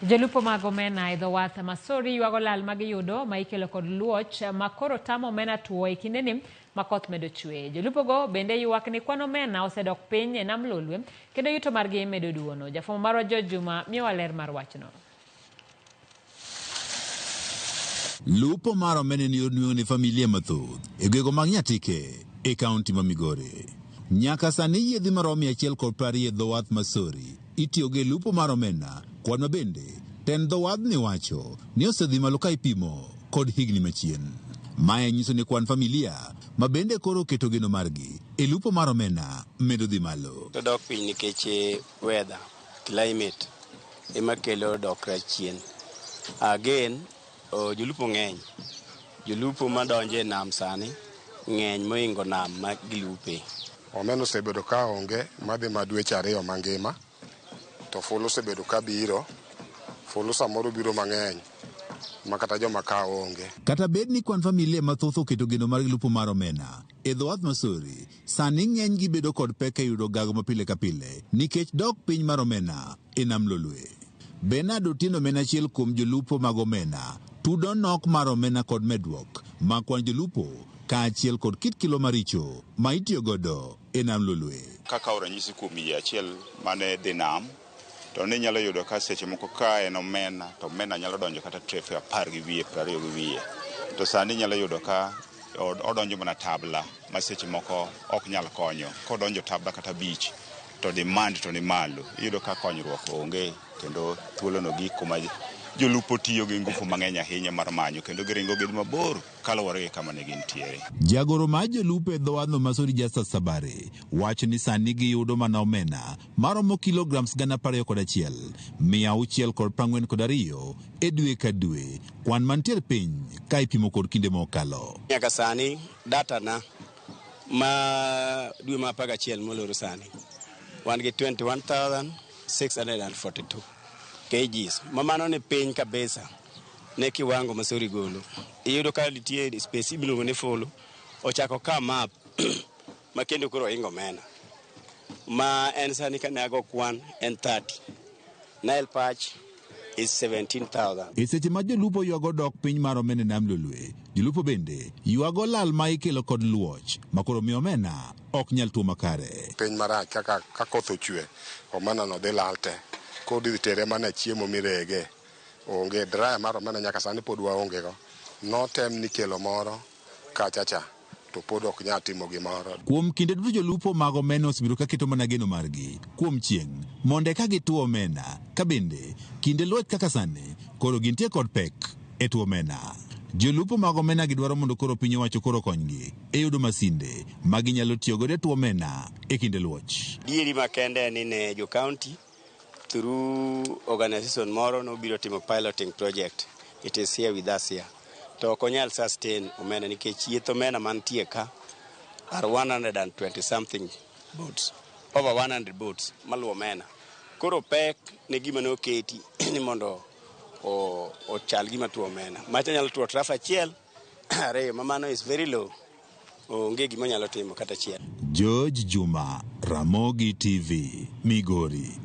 Jolupo mag omena e dho wath ma Sori ywago lal ma giyudo ma ikelo kod luoch ma koro tamo omena tuo e kindeni ma koth medo chwe. Jolupogo bende ywak ni kwan omena osedok piny e nam Lolwe kendo yuto margi medo duono. Jafwambo marwa George Juma miyowa ler mar wachno. Lupo mar omena en yor nweng'o ne familia mathoth e gwego mag Nyatike e kaunti ma Migori. Nyaka sani yiedhi maromo 120 e dho wath ma Sori itiyogo e lupo mar omena, kwan ma bende tend dho wadhni wacho ni osedhi malo ka ipimo kod higni machien. Mae nyiso ni kwan familia ma bende koro oketo geno margi e lupo mar omena medo dhi malo. To dok piny nikech weather, climate ema kelo dok chien. Again, jolupo ng'eny. Jolupo madonjo e nam sani ng'eny mohingo nam ma gilupe. Omena osebedo ka onge madhi ma dweche 2 mangima, to fulu osebedo ka biro. Fulu samoro biro mang'eny ma kata joma ka onge. Kata bed ni kwan familia mathoth oketo geno mar lupo mar omena e dho wath ma Sori, sani ng'eny gi bedo kod pek e yudo gago ma pile ka pile nikech dok piny mar omena e nam Lolwe. Bernard Otieno ma en achiel kuom jolupo mag omena tudo nok mar omena kod medruok ma kwan jolupo kaachiel kod kit kilo maricho ma itiyo godo e nam Lolwe. Kakawo ranyisi kuom yie achiel mane dhi nam, to ni nyalo yudo ka seche moko ka en omena, to omena nyalo donjo kata trefe 10 gi wiye, 20 gi wiye. To sani nyalo yudo ka odonjo mana tabla ma seche moko ok nyal konyo. Kodonjo tabla kata 5, to demand to ni malo. Iyudo ka konyruok onge, kendo thuolono gik kuma jolupo tiyo gi ngufu mang'eny ahinya mar manyo, kendo giringo gidhi mabor kaluwore gi kama ne gintiere. Jagoro mar jolupo e dho wadhno ma Sori Justus Sabare wacho ni sani giyudo mana omena maromo kilograms 21,642 e dwe ka dwe, kwan mantiere piny ka ipimo kod kinde mokalo. Nyaka sani data na ma dwe ma 11 moloro sani wan gi 21,642 kgs, ma mano ni piny kabisa ne kiwango ma Sori golo. Iyudo ka nitie space miluongo ni fulu ochako ka map ma kendo koro ohingo omena ma en sani kane ago kwan en 30. Nile perch is 17,000. E seche ma jolupo ywago dok piny mar omena e nam Lolwe, jolupo bende ywago lal ma ikelo kod luoch ma koro miyo omena ok nyal tuo makare. Piny marach kaka ka koth ochwe, omena no dhi lal te. Koro idhi tere mana chiemo mirege. Onge dryer mar omena nyaka sani pod waonge go. Notem ni kelo moro kacha cha, to pod ok nyal timo gimoro. Kuom kinde duto jolupo mag omena osebedo ka keto mana geno margi kuom chieng' mondo eka gituo omena, ka bende kinde luoch kaka sani koro gintie kod pek e tuo omena. Jolupo mag omena gidwaro mondo koro piny owacho koro konygi e yudo masinde ma ginyalo tiyo godo e tuo omena e kinde luoch. Dieri makende en ni ne jo county through organization moro nobiro timo piloting project. It is here with us here. To ok onyal sustain omena nikech yieth omena mantie ka are 120 something boats, over 100 boats maluwo omena. Koro pek ne gima ne oketi ni mondo ochal gima tuo omena. Macha nyalo tuo traf 1, 2, ma mano is very low. Onge gima onyalo timo kata achiel. George Juma, Ramogi TV, Migori.